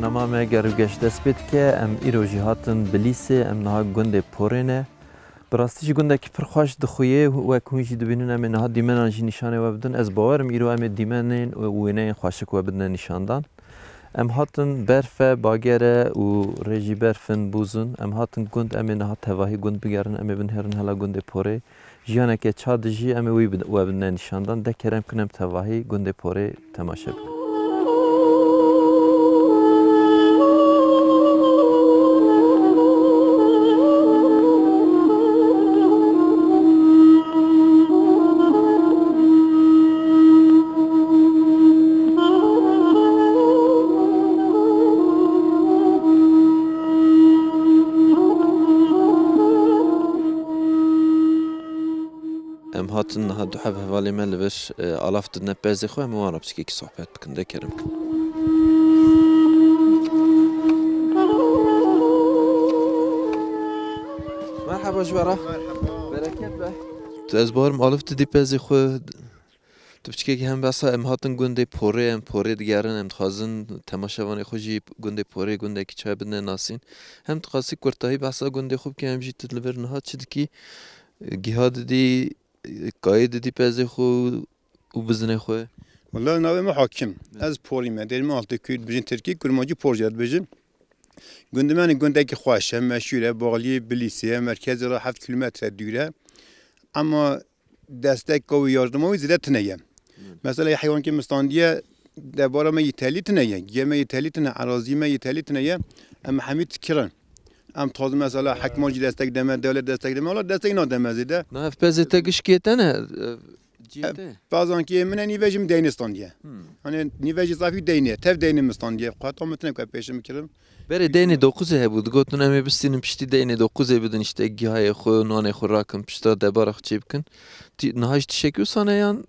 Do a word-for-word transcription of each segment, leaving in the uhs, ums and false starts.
Nama me ger û geş dest pê dike, em îro jî hatin Bilîsê, em niha gundê Porê ne. Bi rastî jî gundekî pir xweş dixuyê, wek hûn jî dibînin, em ê niha dîmenan jî nîşanê we bidin. Ez bawer im îro em ê dîmenên û wêneyên xweşik we bidine nîşandan. Em hatin berfe, bagere û rê jî berfin bûzin. Em hatin gund, em ê niha tevahî gund bigerin, em ê binihêrin hela gundê Porê. Jiyaneke ça dijî, em ê wî bid-, we bidine nîşandan. De kerem kin em tevahî gundê Porê temaşe bikin. Em hatin niha du heb hevalê me li vir, e, alav didine pezê xwe, em ê wan re piçekekî sohbet bikin, de kerem kin. Merhaba ji we re. Merhaba. Bereket be. Tu, ez bawerim aliv didî pezê xwe. Tu piçekekî hem behsa em hatin gundê Porê, em Porê digerin, em dixwazin temaşevanê xwe jî gundê Porê, gundekî çaye bidine nasîn. Hem dixwazî kurtahî behsa gundê xwe bike, hem jî tu li vir niha çi dikî, giha didî, kayê didî pezê xwe û bizinê xwe? Wela navê min Hakim. Evet. Ez Porî me. Dêrê min Altınköy, dibêjin Tirkî, Kurmancî Porca dibêjin. Gundê me gundekî xweş e, meşhûr e, baxliyê Bilîsê ye, merkezê re heft kilometre dûr e. Ema destek û yardima wî zêde tune ye. Evet. Mesela heywankê min standiye, debara me yî telî tune ye, gê me yî telî tune, erazî me yî telî tune ye. Em hemî dikirin. Em dixwazin mesela hikûmet jî destek de me, dewlet destek de me, wela destek nade me zêde. Na ev pezê te gişkê te ne, ev cihê te? Pezan ki min e nîve jî min deynê standiye. Hmm. Hani nîve jî zafî deynê, tev deynê min standiye. Xweta min tune ku pêşim kirin. Berê deynê dokuzê hebû, digotin em ê bistînin piştî deynê dokuzê bidin, işte gihayê xwe, nanê xwe rakin, pişta debara xwe çê bikin. Tî-, niha jî tiştekî wisa ne yan?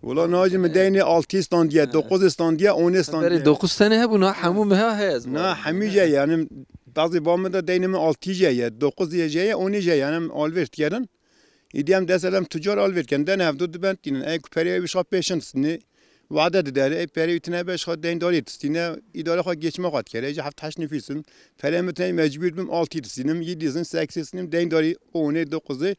Wela niha jî min deynê altî standiye, dokuzê standiye, onê standiye. Berê dokuz tenê hebû, niha hemû meha heye ez. Na, hemî jê ye, yani bazê ba min de deynê min altî jê ye, dokuz jê ye, onê jê ye, yani em alvêr dikerin. Îdî em dest em tucar alvêr dikin, den hevdu dibend tînin. Ey ku perê wî şa pêşin distînê, wade didere, ey perê wî tine be şa deyndarî distîne, îdare xwe geçme xwe dikere. Ey jî heft heşt nifîs in. Perê min tine mecbûr bim altî distînim, yî dizin, seksê distînim, deyndarî onê, dokuzê.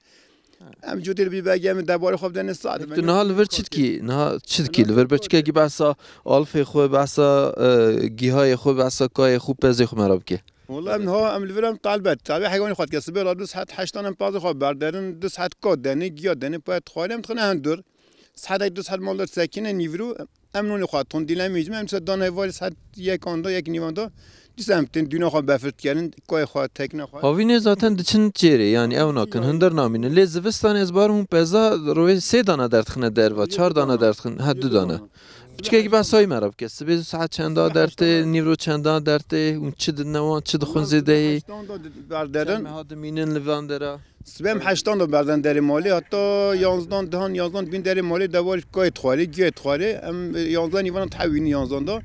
Em cudê li bî begê min debarê xwe bidene sade. Tu niha li vir çi dikî? Niha çi dikî? Li vir biçikekî behsa alfê xwe, behsa, e, gihayê xwe, behsa kayê xwe, pezê xwe me re bike. Wala em niha em li vir em talbet, talbê heywanê xwe dike. Sibê re du saet heştan em pazê xwe berderin, du saet ka denê, giya denê, paya dixwarê em dixine hundir. Saetek du saet mal der sekine nîvro, em nonê xwe ton dîlemê jî me, em dîsa dan hevalê saet yek anda, yek nîvanda. Dîsa em tên dûna xwe befir dikerin, kayê xwe, tekna xwe. Havînê zaten diçin çêrê, yani ew nakin, hundir namînin. Lê zivistan ez bar hûn peza rovê sê dana derdixine derva, çar dana derdixin, ha du dana. Piçkekî behsa wî me re bike. Sibê saet çenda dertê, nîvro çenda dertê, hûn çi didine wan, çi dixwin zêdeyî? Çend meha dimînin li van dera? Sibê em heştan de berden derê malê, heta yanzdan, dihan yanzdan bin derê malê dewarî kayê dixwarê, giyê dixwarê. Em, e, yanzdan nîvan dihewînin yanzdan de.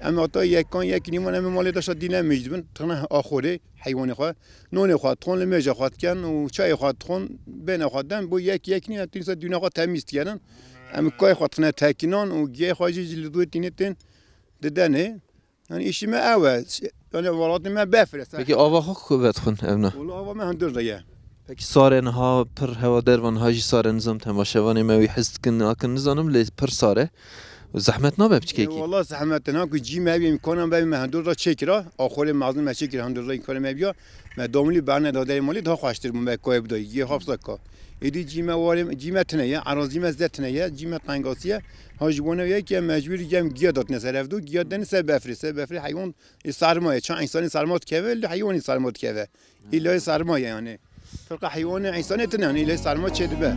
Em heta yekan, yek nîvan em ê malê de şa dîne mêj dibin, tixine axorê heywanê xwe. Nonê xwe dixwin, limêja xwe dikin û çayê xwe dixwin, bêhna xwe den, bo yek, yek nî, em tînsa dûna xwe temîz dikenin. Em kayê xwe dixine tekînan û giyê xwe jî ji li dû tînê tên didenê. Yani îşî me ew e. Yani welatê me befir e. Peki ava xwe ku vedixwin evna? Wala ava me hundir de ye. Peki sare niha pir hewa derva, niha jî sare, nizam temaşevanê me wî hez dikin nakin nizanim, lê pir sare. Zehmet nabe piçkekî? Ê, wala zehmet e, niha ku cî me hebe, îmkana me hebe, me hundir de çêkira. Axorê mezin me çêkira hundir de, îmkana me biya. Me domlî berne da derê malê daha xweştir bû, me koyê bidayî. Yê hafsa ka. Êdî cî me warê, cî me tine ye, erazî me zê tine ye, cî me tengasî ye. Ha ji bo ne yekê mecbûr gem giya datine ser hevdu, giya dene ser befrê, ser befrê heywan ê serma ye. Çan însanî serma dikeve, li heywanî serma dikeve. Îlayê serma ye yani. Firqa heywanê însanê tine yani, îlayê serma çêdibe.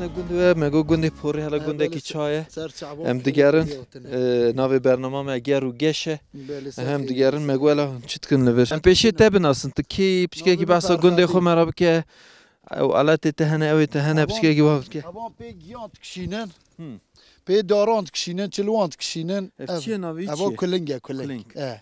Gund we, me got gundê Porê, hela gundekî çaye. Em digerin, e, navê bernama me Ger û Geş e. Em digerin, me got hela hûn çi dikin li vir. Em pêşê te binasin, tu kî, piçkekî behsa gundê xwe me re bike. Ew aletê te hene, ew ê te hene, piçkekî wa bike. Evan pê giyan dikişînin. Hmm. Pê daran dikişînin, çilwan dikişînin. Ev çi ye, navê wî çi ye? Evo kuling e, kuling. Kuling. E.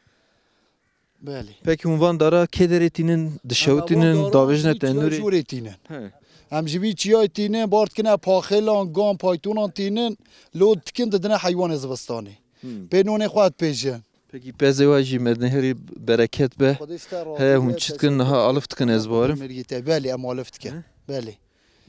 Belê. Peki hûn van dara kê derê tînin, dişewitînin, davêjine tenûrê? Jûrê tînin. He. Em ji vî çiyayê tînin, bar dikine paxêlan, gan, paytûnan tînin, lod dikin, didine heywanê zivistanê. Hmm. Pê nonê xwe dipêjin. Peki pezê we jî me nehêrî bereket be. He, hûn çi dikin niha alif dikin ez barim. Belê, em alif dikin. He? Belê.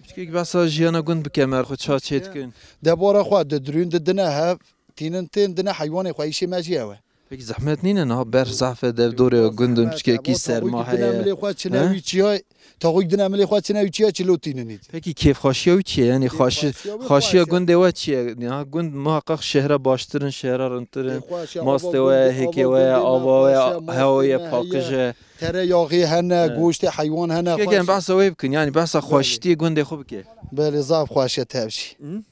Piçkek behsa jiyana gund bike me xwe ça çê dikin. Debara xwe didirûn didine hev, tînin tên dine heywanê xwe, îşê me jî ew e. Peki zehmet nîne niha ber zaf e dev dorê gund in, piçkekî serma heye. Milê xwe çine wî çiyay, taxûk dine milê xwe çine wî çiyay çilo tînin îdî. Peki kêfxweşiya wî çi ye? Yanî xweşi-, xweşiya gundê we çi ye? Niha gund muhaqqaq şehra baştir in, şehra rintir in. Mastê we ye, hêkê we ye, ava we ye, hewa ye, paqij e. Tereyağê hene, goştê heywan hene. Piçkek em behsa wê bikin, yanî behsa xweşitiyê gundê xwe bike. Belê, zaf xweş e tevşî. Hı?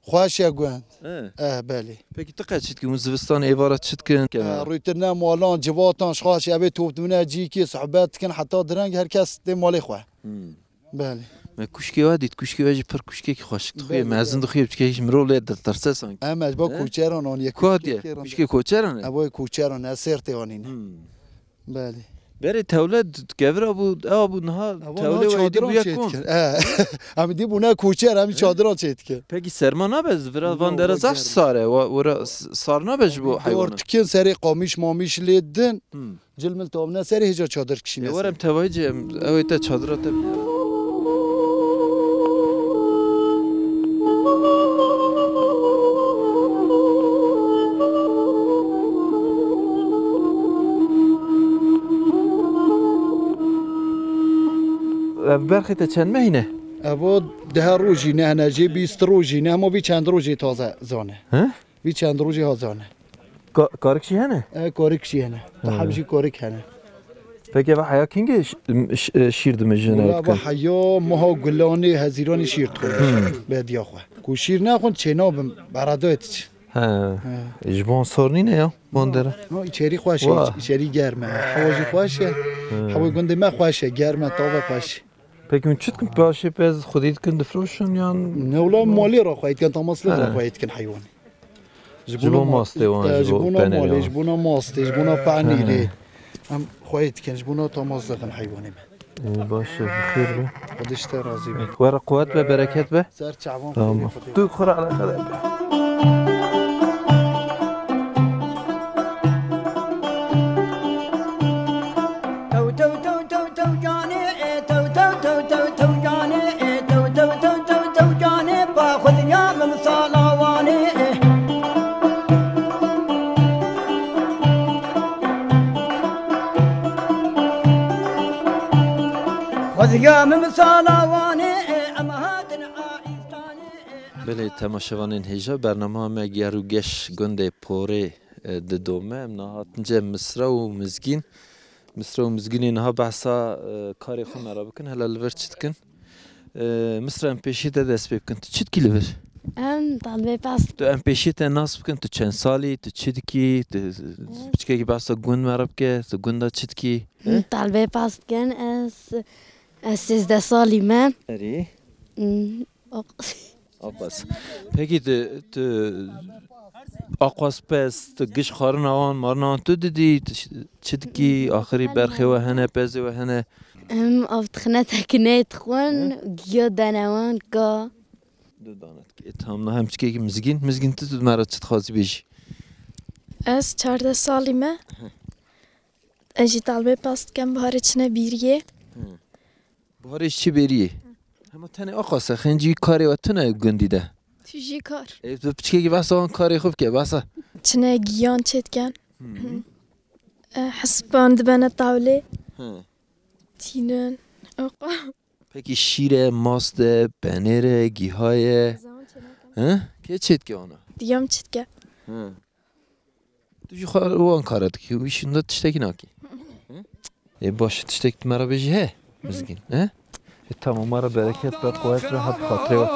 Xweş e gund. He. Eh, belê. Peki tu qet çi dikî? Hûn zivistan êvara çi dikin? Eh, rûytirine malan, civatan, xweş, evê top dimine cîkê, sohbet dikin, heta direng her kes tê malê xwe. Hmm. Belê. Me kuşkê we dît, kuşkê we jî pir kuşkekî xweşik dixuye, mezin dixuye, piçkekî ji mirov lê ditirse sanki. Em ez ba koçeran aniye. Ku hatiye? Kuşkê koçeran e? Ev koçeran e, sêrtê anîne. Hmm. Belê. Berê tewle d-, kevira bû, ewa bû niha tewlê we êdî bûye kom. E, em dî bûne koçer, em çadiran çêdikin. Peki serma nabe ji vira van dera zaf sar e, wa-, wira s-, sar nabe ji bo heywana? Dor dikin serê qamiş mamiş lê din, hmm, cilmil tavne serê hêca çadir kişîne. E, were em tevayî cê, em, ew ê te çadira te bîne. Ev berxê te çend mehî ne? Evo deh rojî ne hene, jê bîst rojî ne, hema vî çend rojê taze zane. He? Vî çend rojê ha zane. Ka-, karik jî hene? E, karik jî hene. He. Taheb jî karik hene. Peki eva heya kingê ş-, ş-, şîr dimijin ew dikin? Eva heya maha gulanê hezîranê şîr dixwe. Hmm. Bediya xwe. Ku şîr nexwin çê nabin, beredayê diçin. He. He. Ji bo sor nîne ya, van dere. No, içerî xweş e, içerî germ e. Hewa jî xweş e. He. Hewa gundê me xweş e, germ e, tava xweş. Peki hûn çi dikin paşê pez xwedî dikin difroşin yan? Ne wila malê re xwedî dikin, tamaslı re xwedî dikin heywanê. Ji bona mastê wan, e, ji bona malê, ji bona mastê, ji bona penîrê. Em xwedî dikin, ji bona tamas dikin heywanê me. Ê, baş e, bi xêr be. Xwedê ji te razî be. Were quwet be, bereket be. Ser çavan. Tamam. Tu xwe re eleqedar be. Belê, temaşevanên hêja, bernama me Ger û Geş gundê Porê, e, didome. Em niha hatin cem Misra û Mizgîn. Misra û Mizgînê niha behsa, e, karê xwe me re bikin, hela li vir çi dikin? E, Misra, em pêşî te dest pê bikin. Tu çi dikî li vir? Em talibê pez. Tu em pêşî te nas bikin, tu çend salî, tu çi dikî, tu piçkekî behsa gund me re bike, tu gunda çi dikî? Em talibê pez dikin, ez, ez sêzdeh salî me. Erê. Hmm, ok. Aqas. Peki tu, tu aqas pez, tu giş xwarina wan, marina wan tu didî, tu ş-, çi dikî, axirî berxê we hene, pezê we hene? Em av dixine tekineyê dixwin, giya dene wan ka. Du dane dikî. E, tamam, niha em çikekî Mizgîn. Mizgîn tu, tu me re çi dixwazî bêjî? Ez çardeh salî me. Hı. Ez jî talibê pez dikim, biharê çine bîriyê. Hı. Biharê ji çi bêriyê? Hema tenê aqas e, xêncî karê we tune gundî de. Tu jî kar. Ê, tu piçkekî behsa wan karê xwe bike, behsa. Çine giyan çêdikin. Hı. E, hesipan dibene tawlê. Hı. Tînin. Oqa. Pekî şîr e, mast e, penêr e, gîha ye? Zaman çênakin. Hı? Kê çêdike wana? Diyam çêdike. Hı. Tu jî xwe wan kara dikî, wî şinda tiştekî nakî. Hı? Ê baş e, tiştek tu me re bêjî he? Mizgîn, he? Ê tamam, me re bereket be, quwet be, hep xatirê we.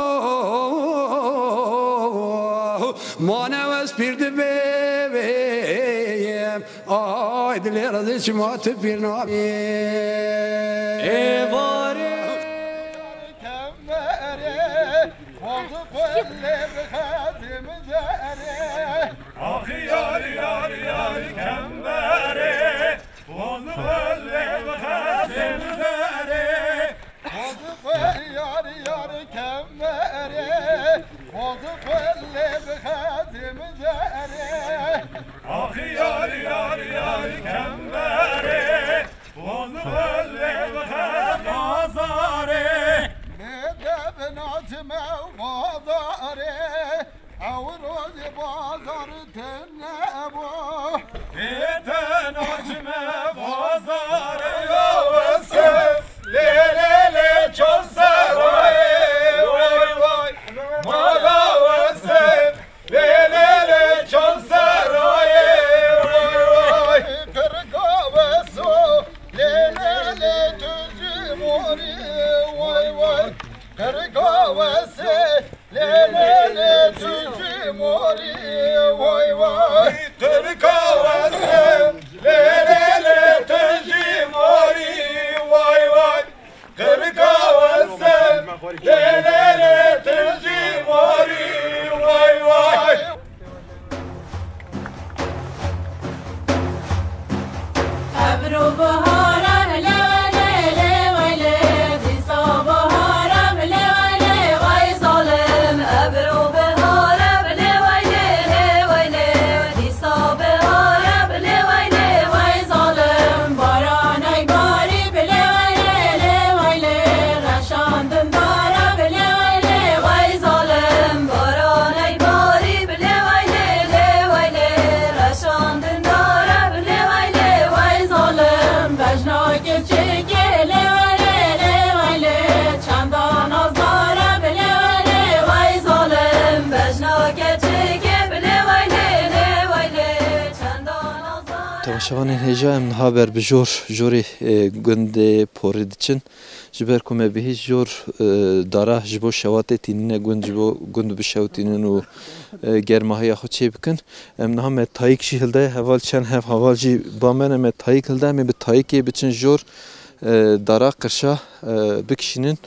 Mane wes pîr dibê, ay dilê razê çima tu pîr nabî. Êvarê kemberê, boz xwe lê bixezim zerê. Ax yar, yar, yar kemberê, boz xwe lê bixezim zerê. Boz xwe yar yar kemberê, boz xwe lê bixezim zerê. Ax yar yar yar kemberê, boz xwe lê bixezim bazarê. Lê de bin açme bazarê. Ew rojê bazar tune bû. Ê te naçime bazarê ya wese. Lê, lê, lê, çol serayê, vay, vay. Mala wese. Lê, lê, lê, çol serayê, vay, vay. Qirika weso. Lê, lê, lê, tu jî morî, vay, vay. Qirika wese. Lê lê lê tu jî morî, vay vay. Qirika wese. Lê lê lê tu jî morî, vay vay. Qirika wese. Lê lê lê tu jî morî, vay vay. Ebro bihara lê lê lê lê, dîsa bihara lê lê lê, vay zalim. Ebro bihara lê lê lê lê, dîsa bihara lê lê lê, vay zalim. Baranay barî lê lê lê lê, reşandin dara lê lê lê, vay zalim. Baranay barî lê lê lê lê, reşandin dara lê lê lê, vay zalim. Bejna keçikê lê lê lê lê, çanda nazdara lê lê lê, vay zalim. Bejna keçikê lê lê lê lê, çanda nazdara. Temaşevanên hêja, em niha ber bi jor, jorê, e, gundê Porî diçin. Ji ber ku me bihîst jor, e, dara ji bo şewatê tînîne gund, ji bo gund bi şew tînin û, e, germahiya xwe çê bikin. Em niha me tayîk jî hildaye heval, çend hev heval jî ba me ne, me tayîk hildaye, em ê bi tayîkê biçin jor, e, dara qirşa, e, bikişînin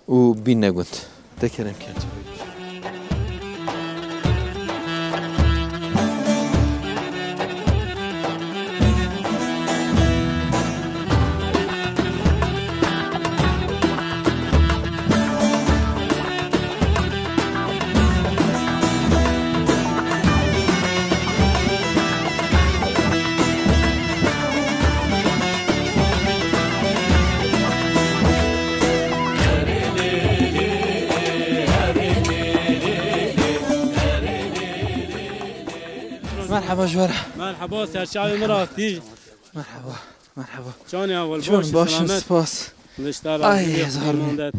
û bîne gund. Te kerem kir. Merhaba ji we re. Merhaba, serçavê min rastî. Merhaba, merhaba. Çawa ne, heval? Çon, baş in, selamet? Spas. Ay, ez harî.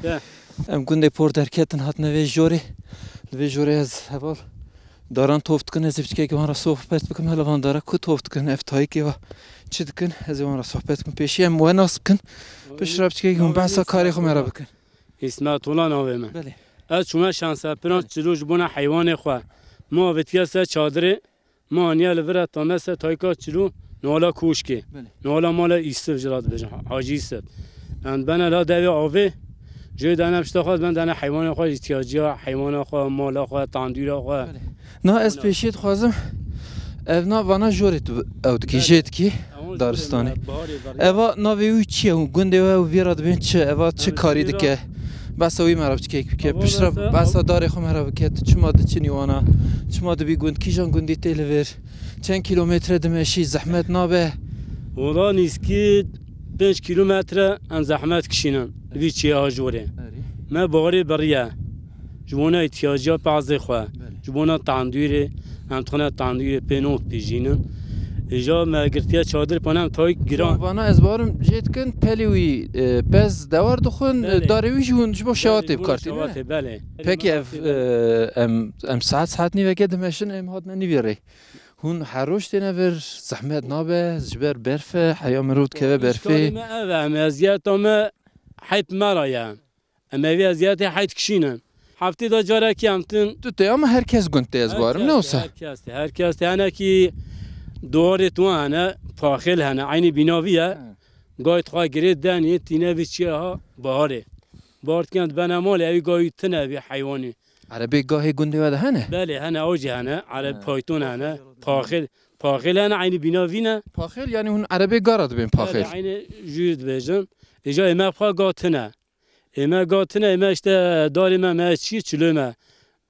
Em gundê Por derketin, hatine vê jorê. Li vê jorê ez heval daran tof dikin, ez ê piçkekî wan re sohbet bikim. Hele van dara ku tof dikin, ev tayîkê wa çi dikin, ez ê wan re sohbet bikim. Pêşî em we nas bikin. Piştre piçkekî hûn behsa karê xwe me re bikin. Îsmetullah navê min. Belê. Ez çûme Şensepiran, belê, çilo ji bona heywanê xwe. Ma avêtiye ser çadirê, ma aniye li vir e, tame ser tayka çilo, nala koşkê. Belê. Nala mala Îsif jî re dibêjin, Hacî Îsif. Em bene la devê avê, jê dene pişta xwe, ben dene heywanê xwe, îhtiyaciya heywana xwe, mala xwe, tandûra xwe. Belê. Na ez pêşî dixwazim, ev na vana jorê tu ew dikî, belê, jê dikî, ewan jorê daristanê. Me, baharê berya. Eva navê wî çi ye? Gundê we ew vî re dibên çi? Eva çi karî dike? Behsa wî me re biçkek bike. Ava piştre behsa, behsa darê xwe me re bike. Tu çima diçinî wana? Çima dibî gund? Kîjan gundî tê li vir? Çend kîlometre dimeşî? Zehmet nabe? Wala nîskî pênc kîlometre em zehmet kişînin. Vî çiya jorê. Erê. Me baharê beriye. Ji bona îhtiyaciya pezê xwe. Belê. Ji bona tandûrê, em dixwine tandûrê pê not pêjînin. Îja me girtiye çadir, pana em tayîk giran. Vana ez barim jê dikin, pelê wî, e, pez dewar dixwin, e, belê, darê wî jî hûn ji bo, belê, şewatê ji bo bi kar tînin, ne? Şewatê, belê. Peki ev, e, em, em saet, saet nîveke dimeşin, em hatine nîvê rê. Hûn her roj têne vir, zehmet nabe, ji ber berf e, heya mirov dikeve berfê. Îşkarê me ev e, em eziyeta me heyp me re ye. Em ê vê eziyetê heyt kişînin. Heftê de carekî em tin. Tu tê ama her kes gund tê ez barim, ne wisa? Her kes tê, her kes tê. Henekî duwarê tu hene, paxêl hene, eynî bînavî ye. He. Gayê xwe girê denê, tîne vî çiya ha, baharê. Bar dikin, dibene malê, ewî gayî tine vî heywanî. Erebê gahê gundê we de hene? Belê, hene, o jî hene. Ereb He. payton hene. Paxêl, paxêl hene, eynî bînavî ne. Paxêl, yanî hûn erebê gara dibên paxêl? Belê, eynî jû dibêjin. Îja ê me xwe ga tine. Ê me ga tine, ê me işte darê me, me çî çilê me.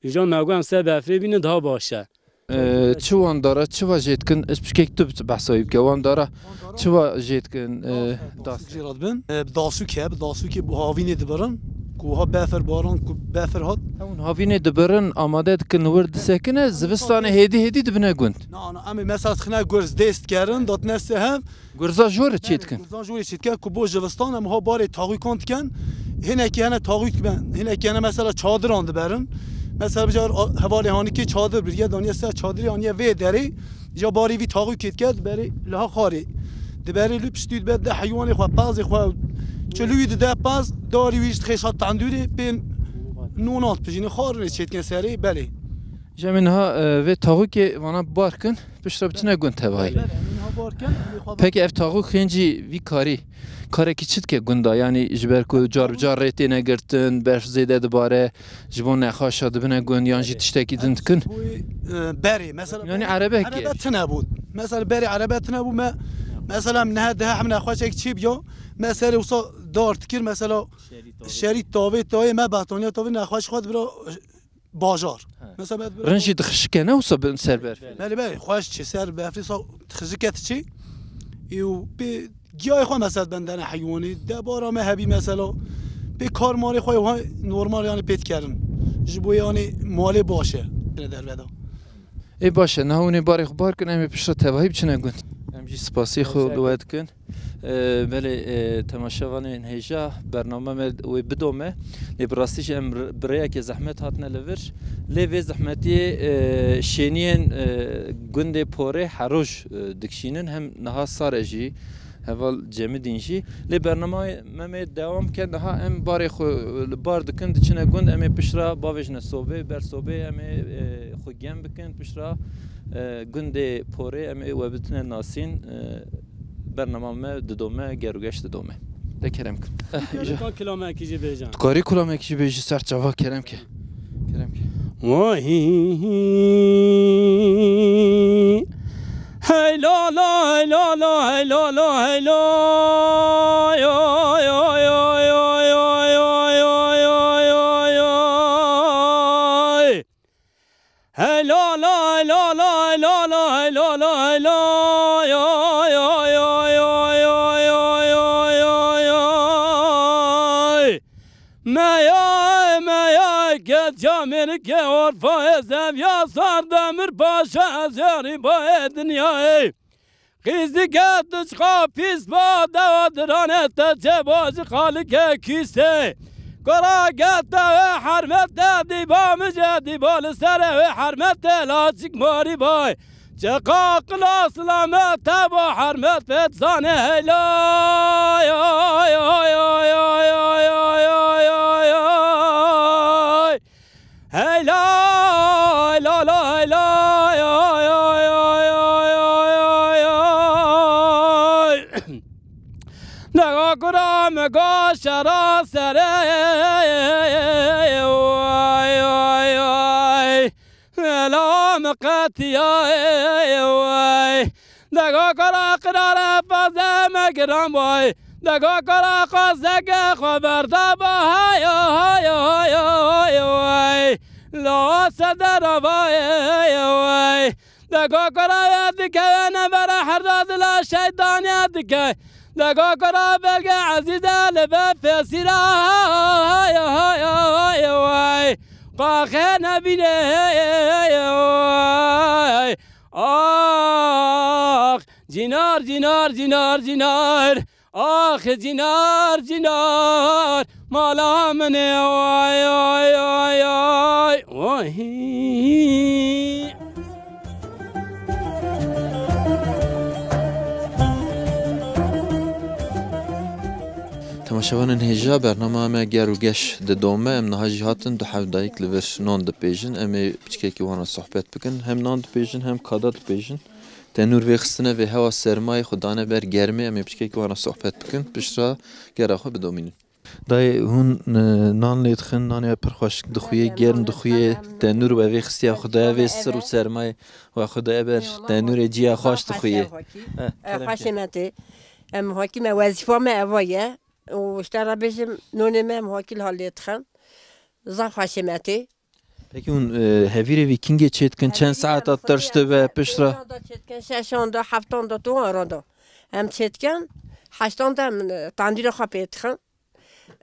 Îja me got em ser befrê bînin daha baş e. Ee, çi wan dara, çi va jê dikin? Ez pişkek tu behsa wî bike. Wan dara çi va jê dikin? Ee, das. Jê re dibin. Ee, bi dasûk e, bi dasûkê bu havînê dibirin. Ku ha befer baran, ku befer hat. Hewin havînê dibirin, amade dikin, li wir disekine, zivistanê hêdî hêdî dibine gund. Na, na, em ê mesela dixine gurz dest kerin, datine sehev. Gurza jor çê dikin. Gurza jor çê dikin, ku bo zivistan em ha barê taxûkan dikin. Hinekî hene taxûk dikin, hinekî hene mesela çadiran diberin. Mesela bijar a-, hevalê hanikê çadir bir, ye daniye ser çadirê aniye vê derê, ya barê vî taxûkê dike, diberê liha xarê. Diberê li piştî dibe de heywanê xwe, pazê xwe, çilûyî dide paz, darî wî ji dixê şa tendûrê, pê nûnat pijînê xarinê çê dikin serê, belê. Jemê niha, e, vê taxûkê vana bar kin. Piştre biçine gund tevayî. Belê, em ê niha bar kin, em ê xwe Peki ev taxûk hêncî vî karî, karekî çi dike gunda? Yanî ji ber ku car bi car rê têne girtin, berf zêde dibare, ji bo nexaşa dibine gund yan jî tiştekî din dikin? Ji bo, e, berê, mesela Yanî berê, erebek erebe ye. Tine bû. Mesela berê erebe tine bû me, mesela em nehe dehe hem nexaşek çî biya, me serê wisa dar dikir, mesela şerî tavê tayê me betoniya tavê nexaş xwe dibira bajar. He. Mesela, me dibira Rin jî dixişike ne wisa bin ser ber. Belê, belê, xweş çi ser befrê sa xizike ti çi. Û pê giyayê xwe mesela bendene heywanî. Debara me hebî mesela. Pê kar marê xwe ha normal yani pê dikerin. Ji bo yani malê baş e. Ne derveda. Ê baş e, niha hûn ê barê xwe bar kin, em ê piştre tevahî biçine gund. Em jî spasî xwe li we dikin. Ee, belê, e, temaşevanên hêja, bername me wê bidome. Lê bi rastî jî em r-, bi rêyekê zehmet hatine li vir. Lê vê zehmetiyê, e, şêniyên, e, gundê Porê heroj, e, dikişînin. Hem niha sar e jî, heval Cemidîn jî. Lê bername me mê dewam ke, niha em barê xwe li bar dikin, diçine gund, em ê piştra bavêjine sobê, ber sobê em ê, e, xwe gem bikin, piştra, e, gundê Porê em ê we bitine nasîn, e, Bernama me didome, gerugeş didome. De kerem kin. Eh, Kerem ja. Ka kilamekî jî bêje. Tu karî kulamekî jî bêjî ser çava kerem ke. Kerem ke. Vay. Hey la la, hey la la, hey la la, hey la. Yo, yo, yo. Hey la la, hey la la, hey la la, hey la la, hey la, yo, yo, yo. Me ya, me ya, ke camêrike orfa ez ev ya sar demir paşa ez yarî bayê dinyayê. Qîzike tu çiqa pîs ba, dewa dirane te çe ba ji xalike kîste. Kora gete wê hermete dîba mi je dîba li sere wê hermete laçik marî bay. Çeqa qila silamete ba hermet pêt zane heylay. Hey lay, la la, hey lay, ay, ay, ay. Dega kura me ga şera serê, ay, ay, ay. Ela me qetiya, ay. Dega kara qirare paze me giran boy. Dega kara qazege xwe berda ba, hay, hay, hay, hay, hay. La sedera vay, hay. Dega kara ya dikeve nevera herda dila şeytaniya dike. Dega kara belge Azize li be pesira, hay, hay, hay, hay. Qaxe nebine, hay. Ax, cînar, cînar, cînar, cînar. Ax, cînar, cînar. Mala min e, ay, ay, ay, ay. Oy. Şevanên hêja, bernama me ger û geş didome. Em niha jî hatin du hevdayîk li vir nan dipêjin. Em ê piçkekî wana sohbet bikin. Hem nan dipêjin hem kada dipêjin. Tenûr vêxistine vê hewa sermayê xwe dane ber germê. Em ê piçkekî wana sohbet bikin. Piştre gera xwe bidomînin. Dayê hûn, e, nan lê dixin, nanê pir xweş dixuyê, germ dixuyê, tenûr we vê xistiya xwe daye vê sir û sermayê we xwe daye ber tenûrê ciya xweş dixuyê. He, kerem ke. Xweşê me tê. Em hakî me wezîfa me eva ye. Û ji te re bêjim nonê me em hakî li hal lê dixin. Zaf xweşê me tê. Pekî hûn, e, hevîrê vî kingê çêdikin, çend saeta tirş dibe piştre? Şeşan da çêdikin, şeşan da, heftan da, tu ara da. Em çêdikin, heştan da em, e, tendîra xwe pê dixin.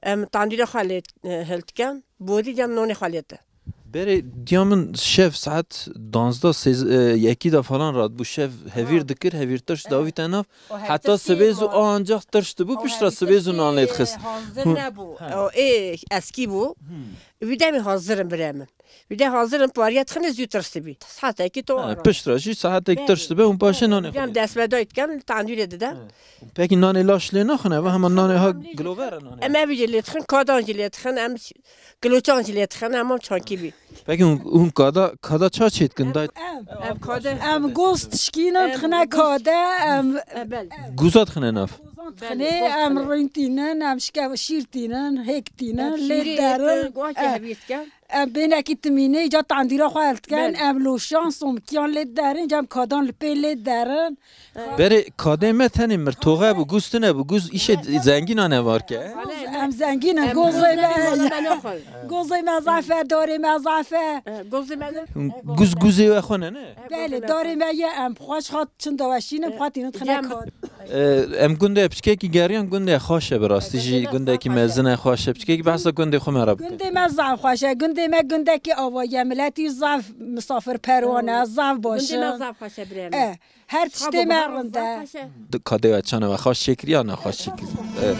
Em tendîra xwe lê, e, hildikin, borî cem nonê xwe lê te. Berê diya min şev saet danzdeh, sêz-, e, yekî de falan radibû. Şev hevîr dikir, hevîr tirş dawî te nav. Heta sibê zû ancak tirş dibû, piştre sibê zû nan lê dixist. Hazir nebû. O ê eskî bû. Vî demê hazir in birê min. Vî de hazir in, pariya dixine zû tirş dibî. Saetekî to. Ha, piştre jî saetek tirş dibe û paşê nanê xwe. Cem destvedayî dikin, tendûrê dide. Pekî nanê laş lê naxin, ev hema nanê ha gilover e nanê. Em ev jî lê dixin, kadan jî lê dixin, em giloçan jî lê dixin, hemam çankî bî. Pekî hûn, hûn kada, kada ça çêdikin dayê? Em, em kade. Em goz tişkînin, dixine kade, em. Goza dixine nav? Dixine, em rîn tînin, em şike-, şîr tînin, hêk tînin, lê derin. Em bênekî timînê, îca tendîra xwe hildikin, em loşan, somkiyan lê derin, cem kadan li pê lê derin. Berê kadê me tenê mirtoxe bû, guz tune bû, guz îşê zengînan e varke. Em zengîn in, gozê me heye. Gozê me zaf e, darê me zaf e. Guz, guzê we xwe ne, ne? Belê, darê me ye, em xweş xat çinda weşînin, xwe tînin dixine kad. E, em gundê piçkekî geriyan, gundê xweş e bi rastî jî, gundekî mezin e, xweş e. Piçkekî behsa gundê xwe me re bikin. Gundê me zaf xweş e, gundê me gundekî ava ye, miletî zaf misafirperwan e, zaf baş e. Gundê me zaf xweş e birê me. E, Her tiştê me rind e. Kadê we çana we xweş çêkirî ya nexweş çêkirî? Evet.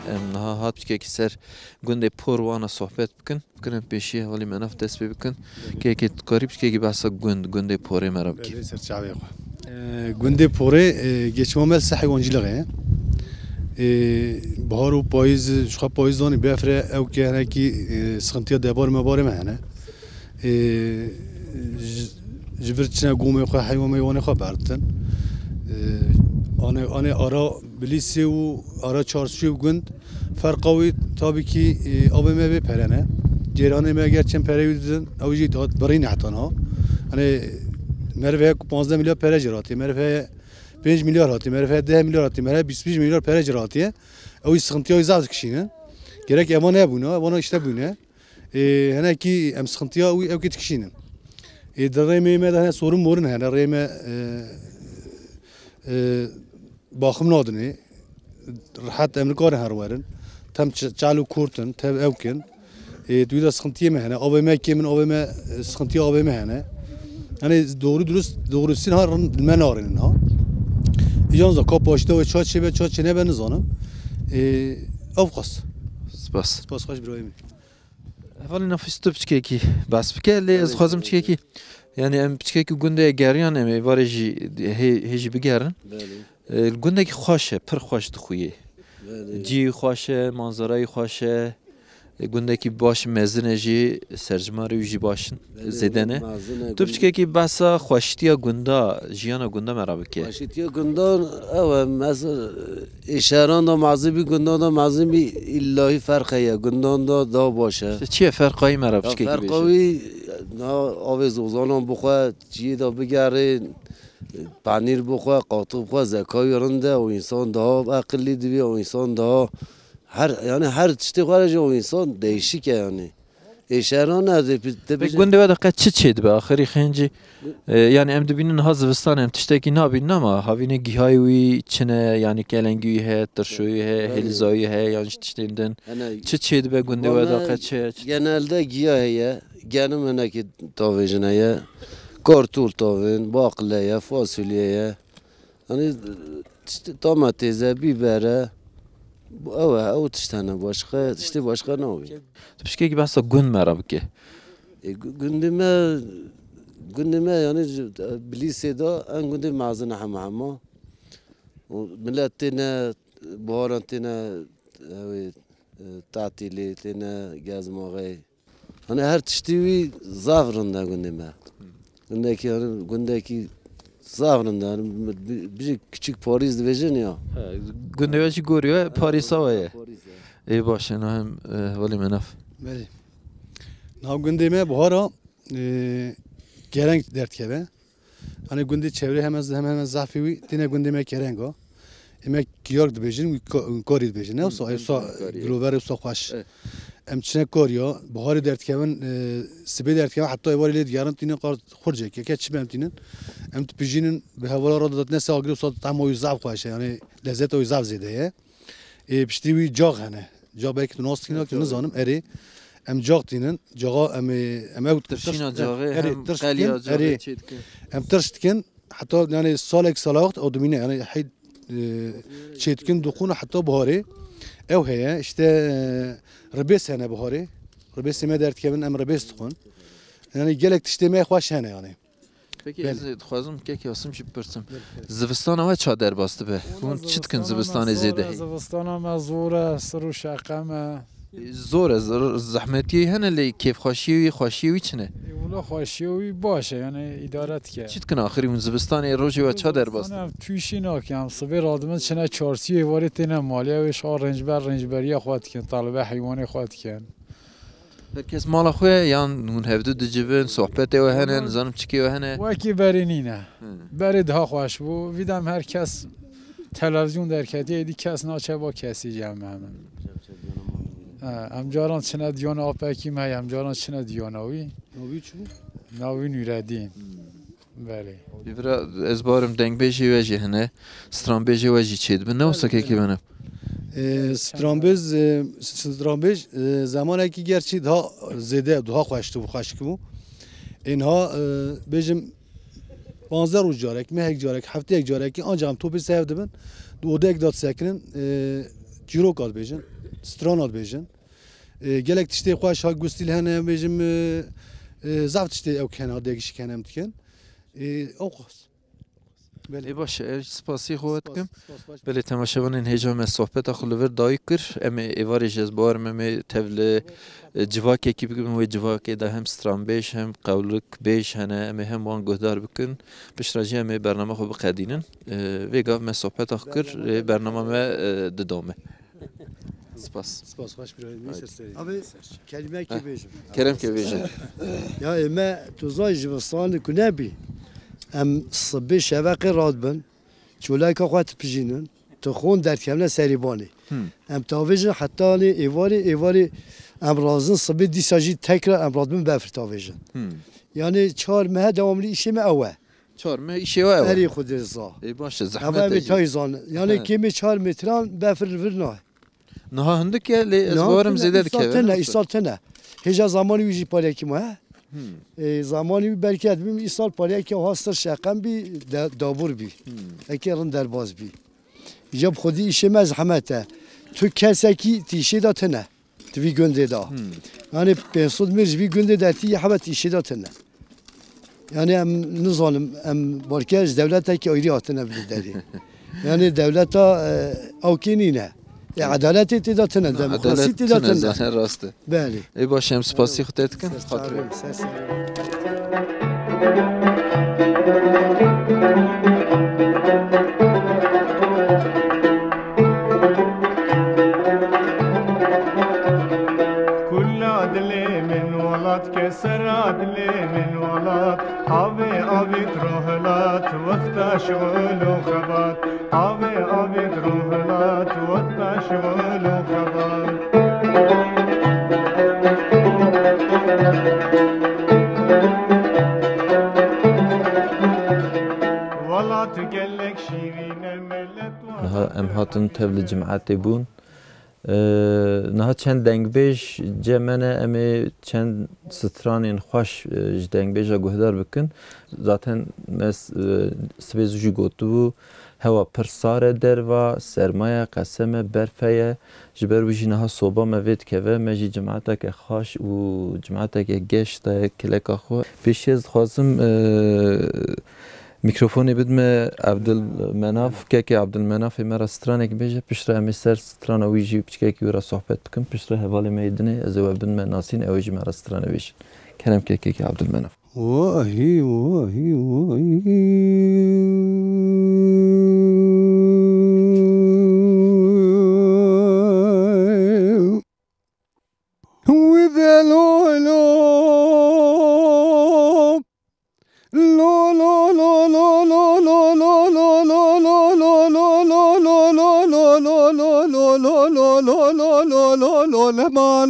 Em niha hat piçkekî ser gundê Por wana sohbet bikin. Bikin em pêşî hevalî me nav dest pê bikin. Kekê tu karî piçkekî behsa gund, gundê Porê me re bikî. Belê, ser çavê xwe. E, gundê Porê, e, geçima me li ser heywancîlixê ye. E, bahar û payîz, ji xwe payîz danî befre ew ke hinekî, e, sixintiya debar mebarê me hene. Ê, ji, ji vir çine gomê xwe, heywan meywanê xwe berditin. Ê, anê, anê ara Bilîsê û ara Çarşûyê û gund ferqa wî tabî kî, ê, avê me vê pere ne. Cêranê me ger çend pere wî didin, ew jî hat birîne heta niha. Hani meriv heye ku panzdeh milyar pere jê re hatiye, meriv heye pênc milyar hatiye, meriv heye deh milyar hatiye, meriv heye bîst pênc milyar pere jê re hatiye. Ew jî sixintiya wî zaf dikişînin. Gerek evan hebûna, evana îşte bûne. Ê, hinekî em sixintiya wî ewkê dikişînin. Ê, di rê me, me de hene sorin morin hene, rê me, e, e, baxim nadinê. Rehet em nikarin her werin. Tem ç-, çal û kurt in, tev ewk in. Ê, di wî de sixintiyê me hene. Avê me kêm in, avê me, e, sixintiya avê me hene. Yanî doğru dürüst, doğrusîn ha rin-, me narênin ha. Îcan za ka paşta wê ça çêbe, ça çênebe nizanim. Ê, ev qas. Spas. Spas xweş birayê min. Hevalî Nafîs, tu piçkekî behs bike, lê ez dixwazim piçkekî, yanî em piçkekî gundê geriyan, em ê varê jî hê, hê jî bigerin. Belê. E, gundekî xweş e, pir xweş dixuyê. Belê. Cî xweş e, manzarayî xweş e. E, gundekî baş mezin e jî, serjimarê wî jî baş in, belê, zêde ne. Mezin e, tu gund- piçkekî behsa xweştiya gunda, jiyana gunda me re bike. Xweştiya gundan, ew e, mesela, ê şehran de mezin bî, gundan de mezin bî, îllahî ferq heye. Gundan de daha baş e. Îşte çi ye ferqa wî me re piçkekî bêje. Ya ferqa wî, na avê zozanan bixwe, çiyê de bigerê, penîr bixwe, qatiq bixwe, zeka wî rind e, o însan daha eqilî dibî, o însan daha her, yanî her tiştê xwe re jî o însan değişik e yanî. Ê şehran ne dê pi-, te Peki bêje gundê we de qet çi çêdibe axirî xêncî? E, yani em dibînin niha zivistan em tiştekî nabînin ama havînê gihayê wî çi ne, yani kelengî wî heye, tirşoyî heye, Belê. hêlizayî heye, yan ji tiştên din. Hene, Çi çêdibe gundê we de Valla qet çi heye? Çi genelde giya heye, genim hinekî tavêjin heye, kartûl tavên, baqile ye, fasulye ye. Yanî tiştê tama têze, bîber e. Ew e, ew tişt hene, başqa, tiştê başqa nabî. Tu pişkekî behsa gund me re bike. E, gu-, gundê me, gundê me yanî ji, e, Bilîsê de en gundê mezin e hema hema. Û millet têne, buharan têne, ew ê, e, tatîlê, têne gezmaxê. Hani her tiştî wî zaf rind e gundê me. Gundekî, hani gundekî zaf rind e. Hani bi-, bi-, bijî küçük Parîs dibêjin ya. He, gundê we jî gorî we, Parîsa we ye. Parîs e. Ê baş e, niha em, e, hevalê me nav. Belê. Niha gundê me buhara, e, kereng derdikeve. Hani gundê çevrê hemen, hemen, hemen zafî wî, tîne gundê me kereng o. Ê me kiyok dibêjin, wî ko-, korî dibêjin. Ne wisa, wisa Korî. Gilover wisa xweş. Eh. Em çine korî ya, buharê derdikevin, e, sibê derdikevin, heta êvarê lê digerin, tînin qar xurcek, yeke çi be em tînin. Em dipijînin, bi hevala re didatine se agirê wisa tama wî zaf xweş e, yani lezzeta wî zaf zêde ye. Ê, piştî wî cax hene. Cax belkî tu nas dikî, ne, ki cax. Nizanim, erê. Em cax tînin. Caxa em ê, em ew Tirşîna tirş-, caxê erê, hem tirş qeliya dikin, caxê erê. Çê dikin. Em tirş dikin. Heta, yani, salek sala wext ew dimîne. Yani, hey, e, çê dikin, dixwin heta buharê. Ew heye, işte, e, ribês hene buharê. Ribêsê me derdikevin, em ribês dixwin. Yani, gelek tiştê me xweş hene, yani. Peki, Belê. ez dixwazim kekê Asim jî bipirsim. Belê, belê. Zivistana we ça derbas dibe? Hûn çi dikin zivistanê zêde heye? Zivistana me zor e, sir û şeqe me. Zor e, zor, zehmetiyê hene lê kêfxweşiyê wî, xweşiyê wî çi ne? Ê, wila xweşiyê wî baş e, yani îdare dike. Çi dikin axirî hûn zivistanê rojê we ça derbas dibe? Zivistanê em tûşî nakin, em sibê radibin çine çarşiyê, êvarê têne malê, ew ê şa rêncber, rêncberiya xwe dikin, talibe heywanê xwe dikin. Her kes mala xwe ye, yan hûn hevdu dicivin, sohbetê we hene, Wala nizanim çikê we hene? Wekî berê nîne. Hı. Berê daha xweş bû. Vî dem her kes televîzyon derketiye, êdî kes naçe ba kesî cem hemin. He, em caran çine diyona apekî me, em caran çine diyona wî. Navî çi bû? Navî Nûredîn. Hmm. Belê. Bi vira ez barim dengbêjê we jî hene, stranbêjê we jî çêdibin. Ne wisa kekê bene? E, stranbêj, e, stranbêj, e, zemanekî gerçî daha zêde, daha xweştir bû, xweşik bû. Ê niha, e, bêjim, panzdeh roj carek, mehek carek, hefteyek carekî, ancak em topê sehev dibin, di odeyek de disekinin, e, çîroka dibêjin, strana dibêjin. E, gelek tiştê xweş ha gustîl hene, bêjim, e, e, zaf tiştê ew hene, ha degişik hene em dikin. E, ew qas. Belê. Ê baş e, ez spasî xwe dikim. Spas, spas, baş. Belê, temaşevanên hêja me sohbeta xwe li vir dayik kir. Em ê êvarê jî ez bawerim em ê tev li, e, civakekî bikin. Wê civakê de hem stranbêj hem qewlikbêj hene. Em ê hem wan guhdar bikin. Piştre jî em ê bernama xwe biqedînin. E, vê gav me sohbeta xwe kir. E, bernama me, e, didome. Spas. Spas, baş bir Haydi. Abi, kelimekî bêjim. Kerem ke bêje. Ya ê me, tu zay zivistan ku nebî. Em sibê şeveqê radibin, çoleka xwe dipijînin, tu xon derkevne serî banê. Hmm. Em tavêjin heta nê êvarê, êvarê em razin sibê dîsa jî tekrar em radibin befir tavêjin. Hmm. Yani çar mehe dewamlî îşê me ew e. Çar meh îşê we ew e. Erê Xwedê reza. Ê, baş e, zehmet e jî. Ev ê tay zan. Yani He. Kêmê çar metran befir li vir nayê. Niha hindik e, lê ez bawerim zêde dikeve. Îsal tine, îsal tine. Hêja zamanî wî jî pareyekî ma he. Hmm. Ê, zamanî wî berket bî, îsal pareyekî ha sir şeqem bî, de-, dabûr bî. Hmm. Eke rind derbas bî. Îca bi xwedî îşê me zehmet e. Tu kesekî tîşê de tine. Di vî gundê de. Hmm. Yani pênc sed mêr ji vî gundê dertî yê hebe tîşê de tine. Yani em nizanim, em balkê ji dewletekî ayrî hatine vî derê. Yani dewleta, e, awkê nîne. E, edaletê tê de tine, demokrasî tê de tine. Zaten rast e. Belê. Ê baş, em spasî xwe te dikin. Ser Xatirê. Ser, ser. Kula dilê min welat, kesera dilê min welat, avê avît rohilat, wexta şixul û xebat, avê avît rohilat, wexta şixul û xebat. Niha em hatin tev li cimetê bûn. Ee, niha çend dengbêj cem me ne, em ê çend stranên xweş, e, ji dengbêja guhdar bikin. Zaten me s-, e, sibê zû jî gotibû, hewa pir sar e derva, serma ye, qesem e, berf heye. Ji ber wî jî niha soba me vê dikeve, me jî cimeteke xweş û cimeteke geş daye kileka xwe. Pêşî ez dixwazim, e, mîkrofonê bidime Evdil Menaf, kekê Evdil Menafê me re stranek bêje, piştre em ê ser strana wî jî piçkekî wî re sohbet bikin, piştre hevalê me yê dinê ez ê we bidime nasîn, ew ê jî me re strane bêjin. Kerem ke kekê Evdil Menaf. Wahî, wahî, wahî. Wî de lo, lo. Lo, lo, lo, lo, leman.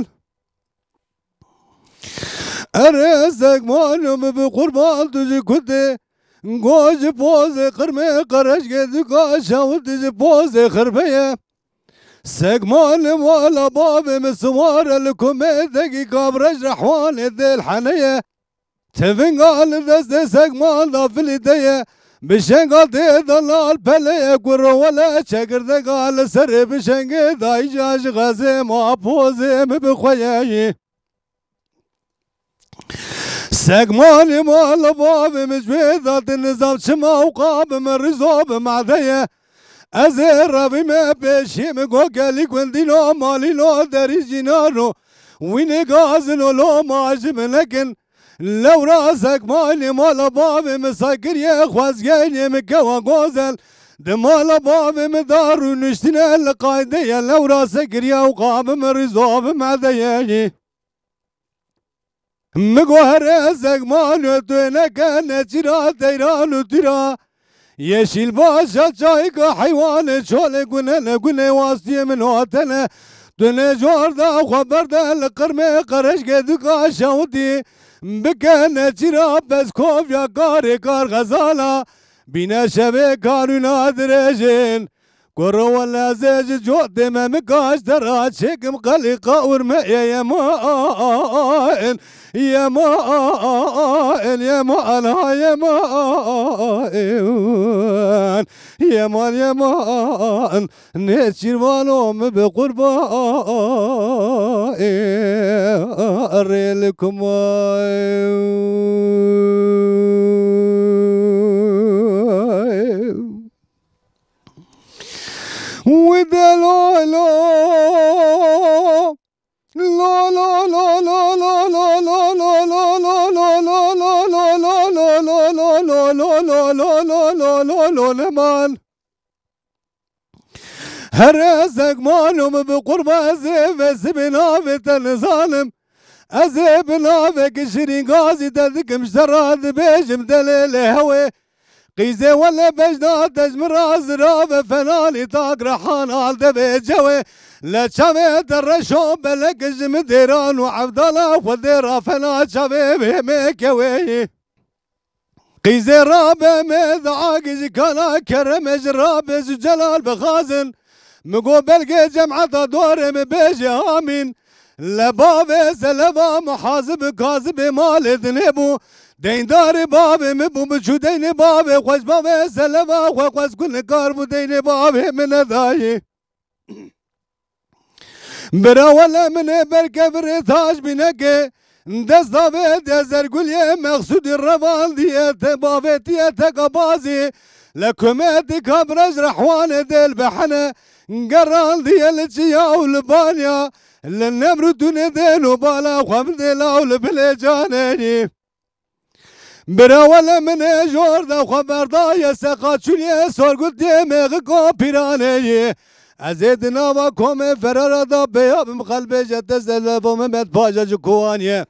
Erê sekmano min bi qurban tu ji kutê. Go ji pozê qirmê qereşkê dika şewitî ji pozê xirbeye. Sekmanê mala bavê min siwar e li kumê dekî kabreş rehwanê dêl heneye. Tivinga li destê sekman da filî de ye. Bi şenga tê de lal pele ye. Kuro wele çekirdeka li serê bi şengê da îca ji xezê ma pozê min bi xwe ye. Sekmanê mala bavê min ji wê da di nizam çima û qabim rizo bi made ye. Ez ê revîme pêşî min go gelî gundîno malîno derî jînano. Wî nêgazino loma ji min nekin. Lewra sekmanê mala bavê min say kiriye xwezgeynê min kewa gozel. Di mala bavê min da rûniştine li qayde ye lewra se kiriye û qabim rizo bi made ye. Mi go here sekmano tu neke neçîra teyran û tîra. Yeşîl başa çayka heywanê çolê gune ne gune wastiyê min hatene. Tu ne cor da xwe berde li qirmê qereşkê dika şewtî. Bike neçîra pez kovya karê kar xezala. Bîne şevê karûna dirêjin. Kuro wele ez ê ji cotê me min kaç te ra çêkim qelîqa urme ye yeman, yeman, yeman, ha yeman, yeman, yeman. Nêçîrvano min bi qurban rê li kumay. Wî de lo lo. Lo lo lo lo. Leman. Here sekmano min bi qurba ez ê ve sibê navê te nizanim. Ez ê bi navekî şirîn gazî te dikim ji te re dibêjim delê lê hewê. Qîzê wele bejna te ji min re zirave fenanî tak rehan al devê cewê. Le çavê te reşo belek ji min dêran û evdala xwe dê ra fena çavê vê me kewê. Qîzê rabe me da agî ji kana kereme ji rabe ji celal bixazin. Mi go belgê cemeta dorê min bêje amîn. Le bavê seleva muhazib kazibê malê dinê bû. Deyndarê bavê min bû, min çû deynê bavê xwe ji bavê seleva xwe xwez ku nikar bû deynê bavê min nedayî. Bira wele min ê berkevirê taş bînekê, desta vê de zerguliyê mexsûdî revandiye te bavêtiye teka bazî, le kumetî kabrej rehwanê dêl behene, gerandiye li çiya û li banya, li nemrûdûnê dên û bala xwe bidê law li bilê canê. Bira wele min ê jor de xwe berdaye seqa çûniyê sorgutiyê mêxiko pîranê yî. Ez ê di nava komê ferara da peya bim xelbêje te zelevo Mehmet Paşa ji Kowaniyê.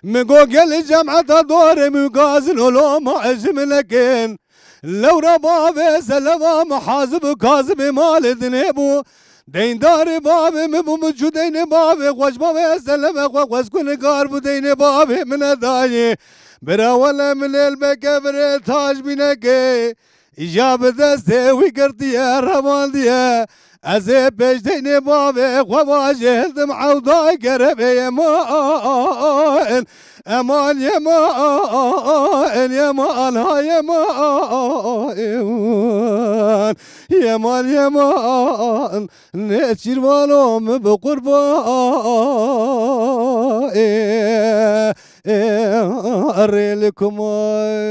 Min go gelî cemeta dorê min gazin û loma ji min nekin. Lewra bavê seleva muhazib û kazibê malê dinê bû. Deyndarê bavê min bû, min çû deynê bavê xwe ji bavê ez televe xwe xwez ku nikar bû deynê bavê min nedayê. Bira wele min ê li bekevirê taş bînekê. Îja bi destê wî girtiye, revandiye. Ez ê pêş deynê bavê xwe vajêldim, ewda gerevê yeman. Eman yeman, yeman, ha yeman. Yeman, yeman, ne çîrvano min bi qurban. Ê, ê, rê li kumay.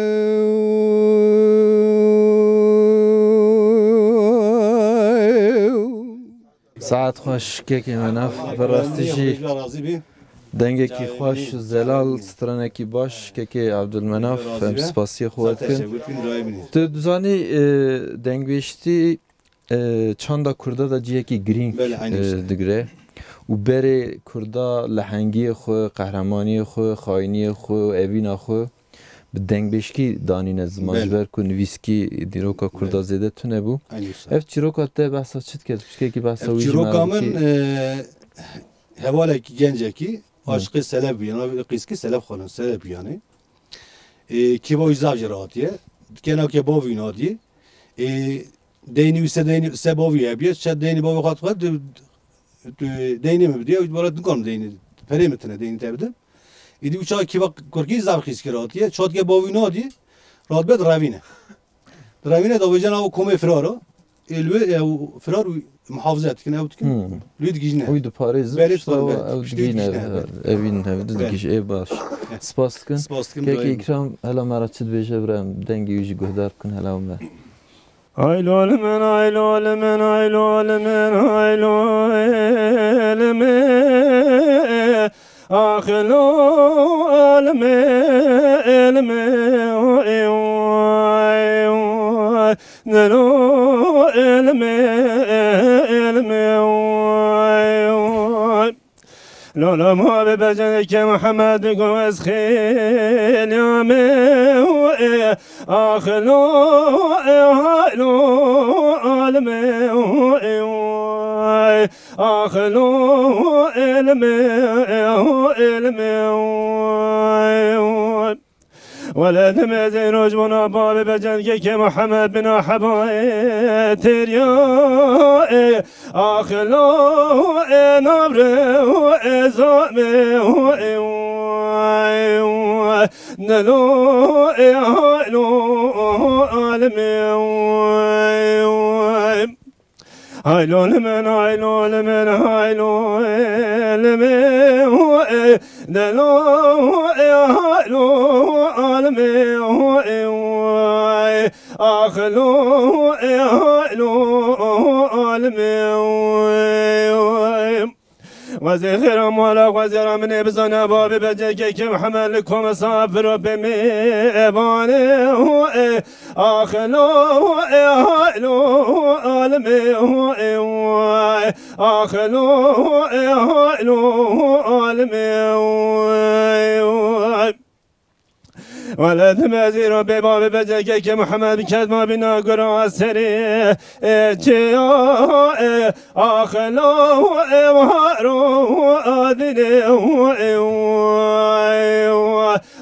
Saet xweş, kekê me nav, bi rastî jî dengekî xweş û zelal, stranekî baş, kekê Abdulmenaf, em spasiya xwe dikin. Tu dizanî, e, dengbêjtî, e, çanda Kurda de cihekî girîng, belê, eynî e, wisa digire û berê Kurda lehengiyê xwe, qehremaniyê xwe, xayiniyê xwe û evîna xwe bi dengbêjkî danîne ziman, belê, ji ber ku nivîskî dîroka Kurda, belê, zêde tune bû. Eynî wisa. Ev çîroka te behsa çi dike? Tu piçkekî behsa wî jî me re bikî. Ev çîroka min, e, hevalekî gencekî, hı, aşiqê Selef bûye. Navê qîzkî Selef Xanim, Selef bûyanê. E, kêfa wî zaf jê re hatiye. Kênake bavê wî nadî. E, deynî wî se deynî, se bavê wî hebiye. Çe deynî bavê xwe dixwe, di, tu deynê min bidî, ew ji bala dikarim deynê, perê min tine deynê te bidim. Îdî û çawa kêfa kurkî zaf qîzkî re hatiye. Çatke bavê wî nadî, rahat be direvîne. Direvîne da vêca nava komê firara. Ê li wê ew firar û muhafaza dikin, ew dikin. Hmm. Li wê digihîjine. Wî diparêzin, belê, pişta diparêzin, ew piştî wî digihîne, digihîjine, belê. Evîn hev di, belê, digihîj, ê baş. Heh. Spas dikin. Spas dikim. Kekê daîm. Îkram, hela me re çi dibêje, bira em dengê wî jî guhdar bikin, hela me. Ay lol min, ay lol min, ay lol min, ay lol min. Ax lol min, lol min. Lola ma be beceneke Muhammed go ez xêlya me. Ax lo, e, hay lo, alme, e, ax lo, elme, e, elme. Wele dimezê roj bona bavê be cengekê Muhammed bin Ahebay têriya, e, ax lo, e, navre, e, zame, e, e, nelo, e, hay lo, alme. Hay lol min, hay lol min, hay lol min, e, de lo, e, hay lo, al min, e, ax lo, e, hay lo, al min. Wezê xêra mala, wezê ra min ê bizane, babê be cengekê Muhammed li kom misafir û pê mêvanê, e, ax lo, e, hay lo, al min, e, ax lo, e, hay lo, al min. Wele dimezî ro bê bavê be cengekê Muhammed bi kedma bîna gura serê, e, çiya, e, ax lo, e, haro, adine, e,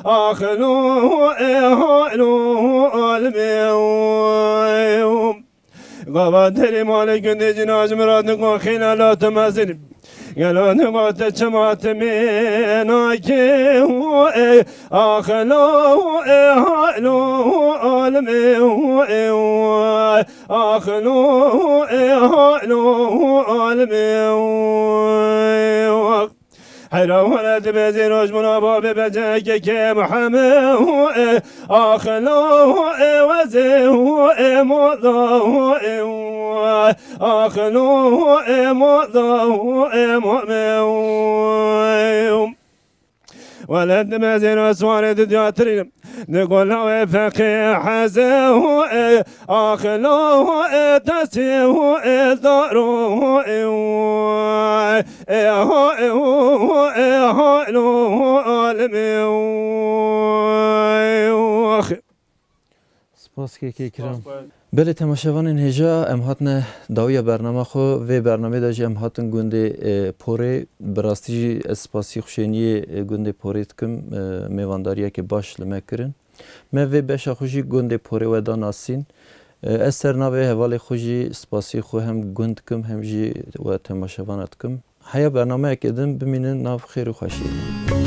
ax lo, e, hay lo, al min. Gava derê malê gundê cina ji min re digo xêla la tu mezin. Gelo digo tu çima tu mê nakê, e, ax lo, e, hay lo, al min, e, ax lo, e, hay lo, al min. Heyra wele dibêzî roj min a babê be cengekê Muhammed, e, ax lo, e, wezê, e, mola, e, ax lo, e, mola, e, mu'min. Wele dibêzî roj swarê di diyatirî. Di gola wê feqî heze, e, ax lo, e, tesî, e, daro, e, e, ha, e, e, ha, lo, al min. Spas kekê kiram. Belê temaşevanên hêja, em hatine dawiya bernama xwe. Vê bernamê de jî em hatin gundê, e, Porê. Bi rastî jî ez spasî xuşêniyê, e, gundê Porê dikim, e, mêvandariyeke baş li me kirin. Me vê beşa xwe jî gundê Porê we da nasîn. E, Ez ser navê hevalê xwe jî spasî xwe hem gund dikim hem jî we temaşevana dikim. Heya bernameyekê din bimînin nav xêr û xweşiyê.